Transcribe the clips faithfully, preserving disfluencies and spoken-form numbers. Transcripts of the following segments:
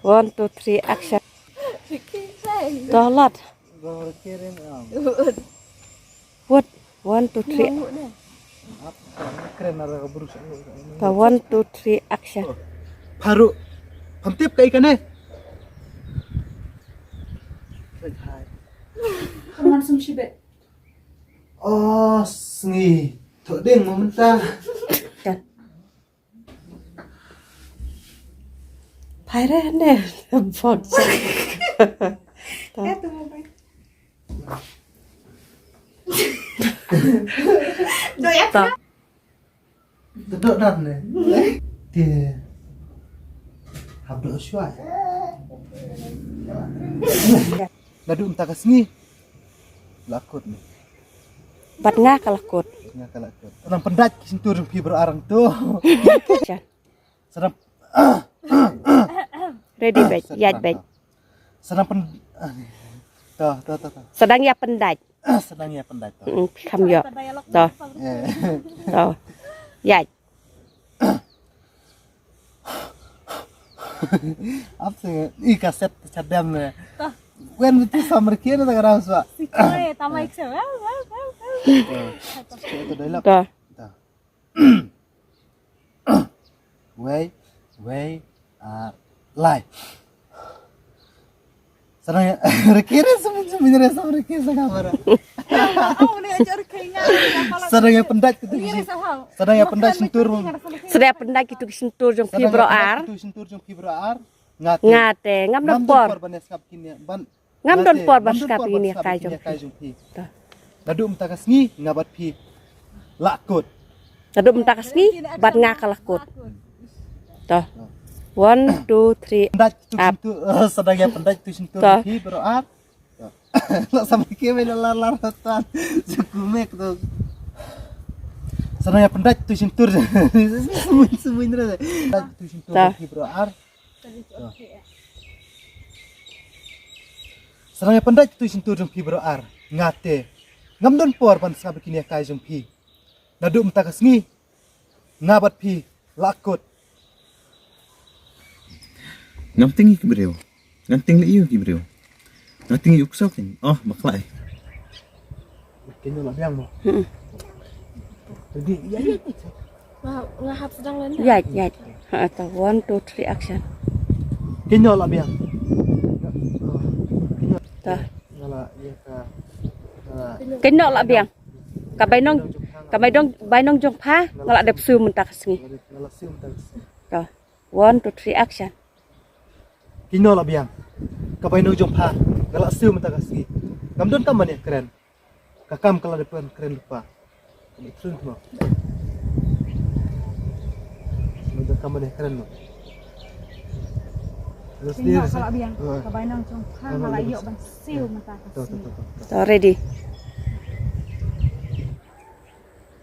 One, two, three, action. Tolat. What? One, two, three. Ka one, two, three, action. Pharu. Phan tip ka i kane. Come on, some shibet. Oh, sngi. Thok ding mo mynta. Phaire ne bok. Eh, tu mo bai. Do ya ta. Dok dan ne. Ti. Hap do shwa. Naduh mynta ka sngi. La kut ne. Bad nga ka la kut. Nga ka la kut. Nang pyndait ki shyntur jong phi baroh arang to. Sa dang. Ready, bad. Ïaid, bad. Sa dang pyn-, to, to, to, to. Sa dang ïa pyndait. Sa dang ïa pyndait to. Mm, phi kham ïoh. To. Eh. To. Ïaid. Ap se i kaset chadam ne. Wen tu samar kien ta ka dang swa. Sikre, tama ik se. Well, well, well, well. To. To. Wei, wei, ah, lai. Sa dang ïa, riki re, sumin, sumin re, sa riki sa kamera. Sa dang ïa pyndait kitu ki syn-, sa dang ïa pyndait shyntur. Sa dang ïa pyndait kitu ki shyntur jong phi baroh ar. Kitu ki shyntur jong phi baroh ar. Nga te. Nga te, ngam don por. Ngam don por ban sngap ïa kine ki ïa kai jong phi. To. Naduh mynta ka sngi nga bad phi la kut. Naduh mynta ka sngi bad nga ka la kut. To. One, two, three. Pyndait tu shyntur, eh, sa dang ïa pyndait tu shyntur jong phi baroh ar. To. La samar kien la la la tan. Suku mek to. Sa dang ïa pyndait tu shyntur. Sumin, sumin re. Pyndait tu shyntur jong phi baroh ar. Sa dang ïa pyndait kitu ki shyntur jong phi baroh ar. Nga te. Ngam don por ban sngap ïa kine ki ïa kai jong phi. Naduh mynta ka sngi nga bad phi la kut. Ngam tieng ïa ki briew. Ngam tieng ïa ki briew. Nga tieng ïa u ksew ken. Oh, bakla. Ken ïoh la biang mo. Hmm. Ready? Ïa, ïa. Nga, nga hap sdang lane. Ïa, ïa. Ha, to, one, two, three, action. Ken ïoh la biang. To. Nga la ïa ka, ka. Ken ïoh la biang. Ka bainong, ka bainong, bainong jong pha nga la dep siew mynta ka sngi. Nga la siew mynta ka sngi. To. One, two, three, action. Ken ïoh la biang. Ka bainong jong pha nga la siew mynta ka sngi. Ngam don kam ban ïakren. Ka kam ka la dep ban kren lypa. Ka dei trun mo. Ngam don kam ban ïakren mo. Ken ïoh la biang. Ka bainong jong pha nga la ïoh ban siew mynta ka sngi. To, to, to, to. To, ready.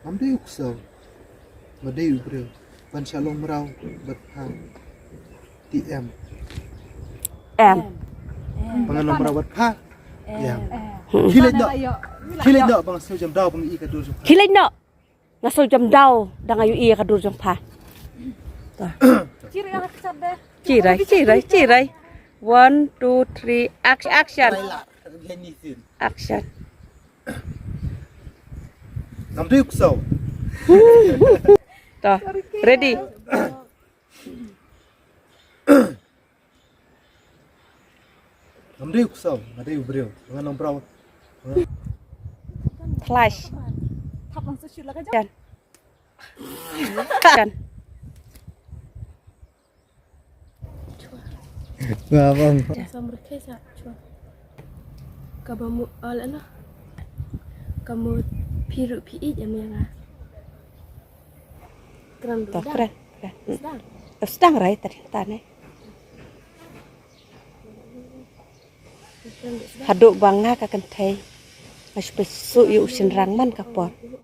Ngam dei u ksew, nga dei u briew ban shah long mraw bad pha. Ti em. Em. Ba ngan long mraw bad pha. Em. Khie leit noh. Khie leit noh ba nga sngewjam daw ba nga ïohi ka dur jong pha. Khie leit noh. Nga sngewjam daw da nga ïohi ka dur jong pha. Chirai, chirai, chirai. One, two, three, action, action. Action. Ngam dei u ksew. To, ready. Ngam dei u ksew, nga dei u briew. Nga nang briew. Clash. Kan. Kan. Ba bang. Samar khe sa chwa. Kaba mu al ala. Kamu phi ruh phi ïeit ïa nga. Kren. To, kren, kren. Sdang. Sdang rai tadi tane. Haduh ba nga ka kynthei nga shu pyrshah ïa u shynrang man ka por.